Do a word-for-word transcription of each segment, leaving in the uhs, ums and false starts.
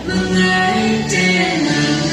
Langai teng langai.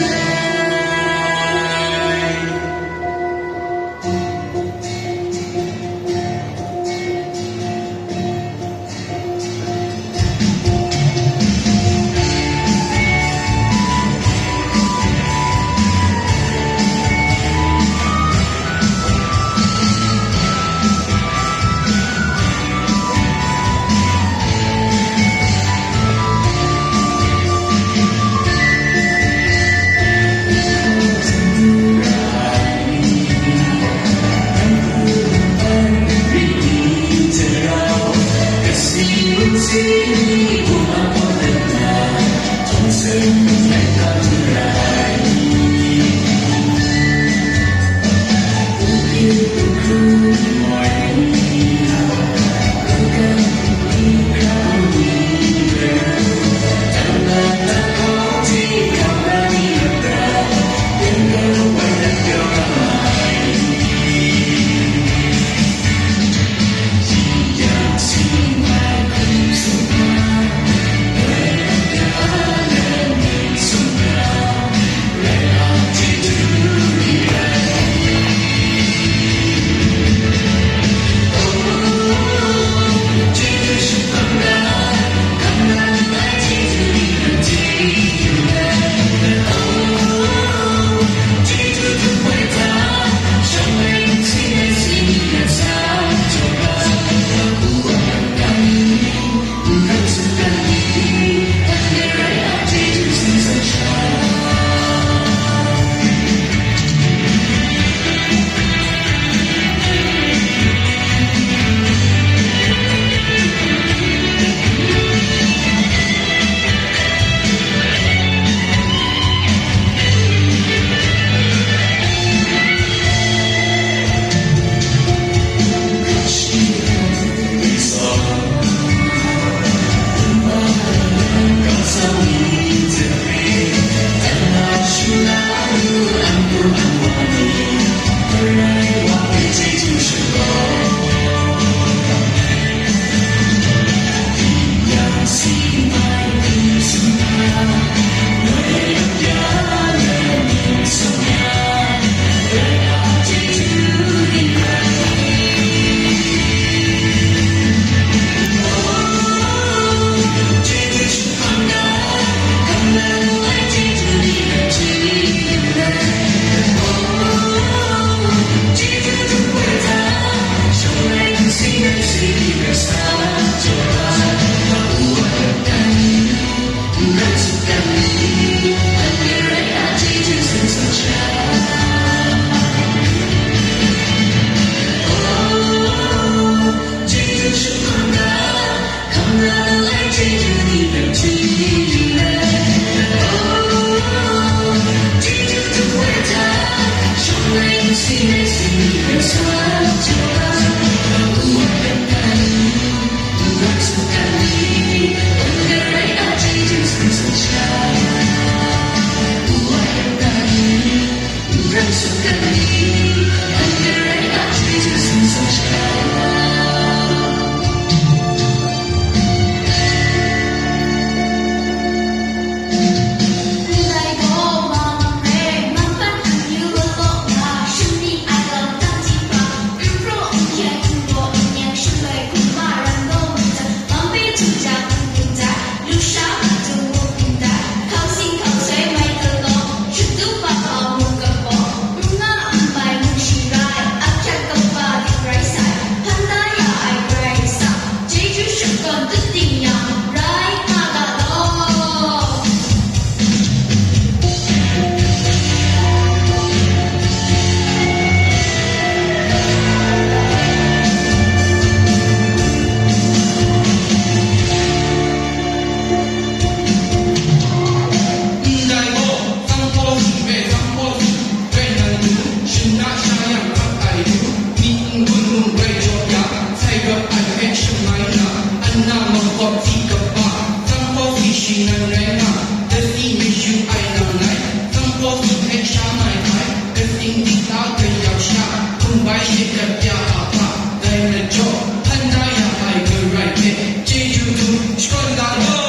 Ndai gaw, tsang hpaw si hpe tsang hpaw si, rai nnan du, shana sha yang hkap ai du, myit n-gun mung rai jaw ya, sai rawt ai hpe shangai nna, anna mawkawp si kaba, tsang hpaw si shi nan rai nga, dasi mi yu ai nang ngai, tsang hpaw si hpe sha mai ai, katsing di ta gayau sha, hkum bai yet gat ya a hpa, dai majaw, hpan da ya ai Karai hpe, chyeju dum, shakawn ga law.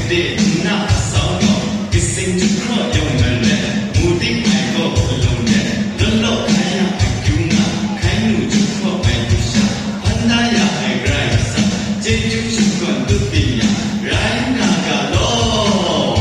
de nna a sau gaw, katsing jahkraw yawng ngan let, mu ting ai gaw kalung let, law law hkai ya akyu nga, hkai nu jahkraw ai lusha, hpan da ya ai Karai Kasang, chyeju shakawn dut byin ya, rai nga ga law.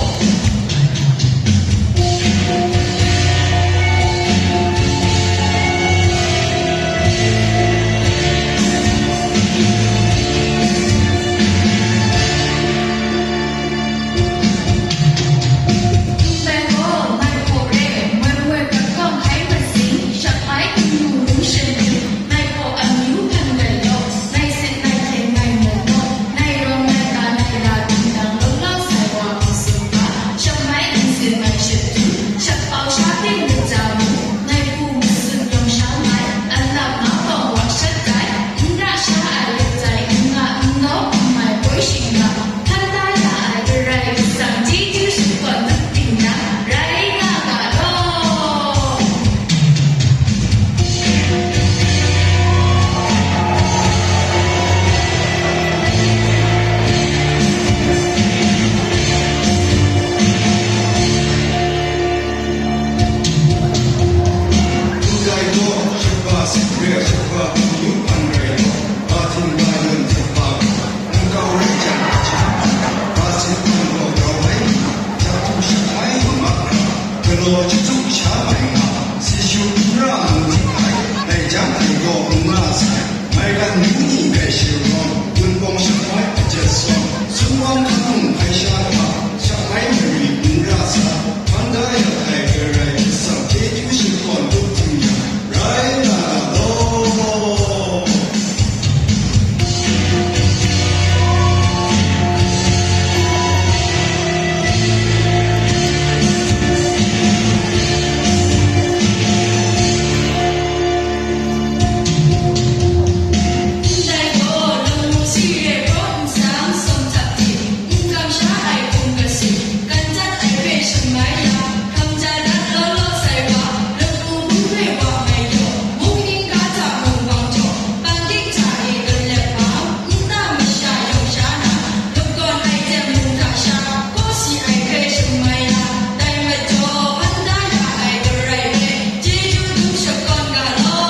Ndai gaw, ngai hpaw re, moi moi gat kawng hkai matsing, shak mai n-yu ngu shanyu, ngai hpaw amyu hpan rai law, ngai sit ngai hkyen ngai mu gaw, ngai rawng ngai ga ngai la dingdang law law sai wa hku tsun ga, shak mai n-gun ai shadu, shakpau sha ting mat ja mu, ngai hku matsun yawng sha mai, an lap nga pawng wa shat dai, n ra sha ai ret dai, n nga n nawk n mai poi shingkang, hkan da ya ai Karai Kasang chyeju shakawn dut byin yang, rai nga ga law. Ndai gaw, shakpa sik re ai shakpa amyu hpan rai law, ba htin ba yawn hte ba gaw, nkau rai jang, hpa sik hpan gaw grau bai nna, jahku shak mai yu ma hkra, galaw chyatuk sha mai nga, si shu n ra mu dik ai, dai jang dai gaw n nga sai. Maigan nu ni bai sharawng, Wunpawng shakmai ajet sawng, sumwang hkang mung hpai sha hta, shakmai mari n ra sa, hpan da ya ai Karai Kasang chyeju shakawn dut htingnu yang, rai nga ga law. Ndai gaw, lamu si re pawt nsang sawm htak hte, n kamsham ai hkum kasa, kan jat ai hpe shamai ya, hkam ja dat law law sai wa, lamu hpung hpe wa mai yaw, mung hkingga hta mung bang jaw, pandik hta e galep bang, nta masha yawng sha na, lap kawn ai teng mung hta sha, hkaw si ai hpe shamai ya, dai majaw, hpan da ya ai Karai hpe, chyeju dum shakawn ga law.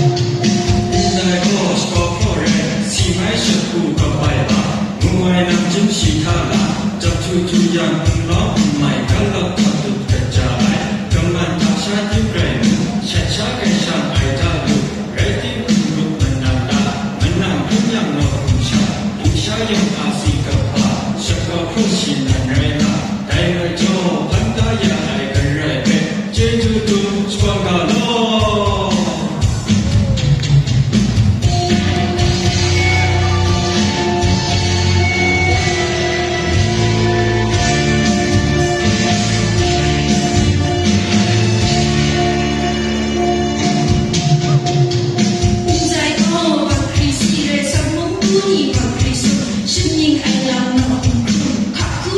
Ndai gaw shakaw hpraw rai, si mai shakhu kap ai a, mu ai nang chyum shi hta la, jahtu htu yang n lawm n mai, galak hkap dut gat ja ai, kaman hta sha tip rai mu, shat sha grai shang ai hta lu, rai timung, rup manang la, manang hkrum yang nawk hkum sha, hkum sha yawng a si kap hpa, shakaw hpraw shi nan rai nga, dai majaw, hpan da ya ai Karai hpe, chyeju dum shakawn ga law. Ndai gaw, Bakri si re, Sawt mung du ni Bakri sum, shaning ai lam nawk n hkrum, hkap hku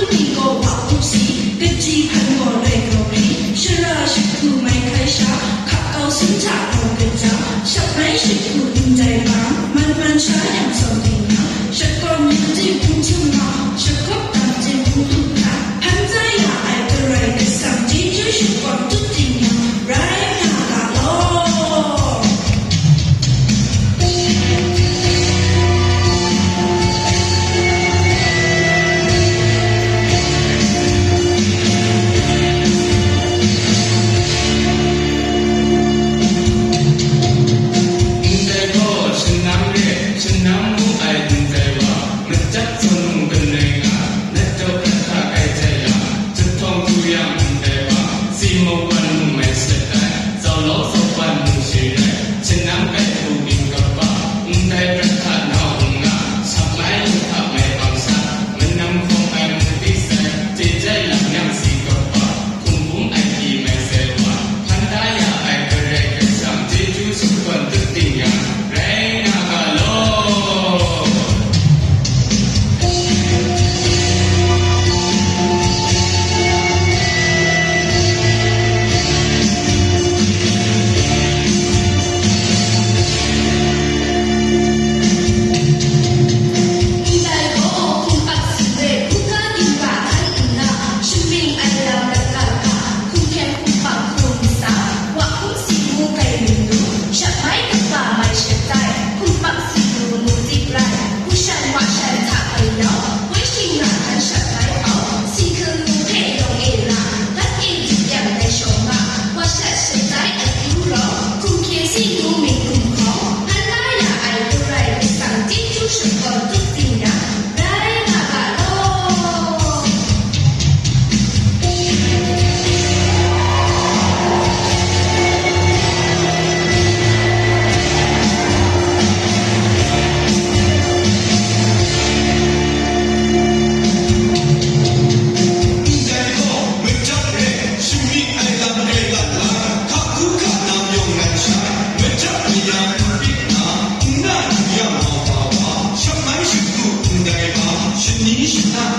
Ni shana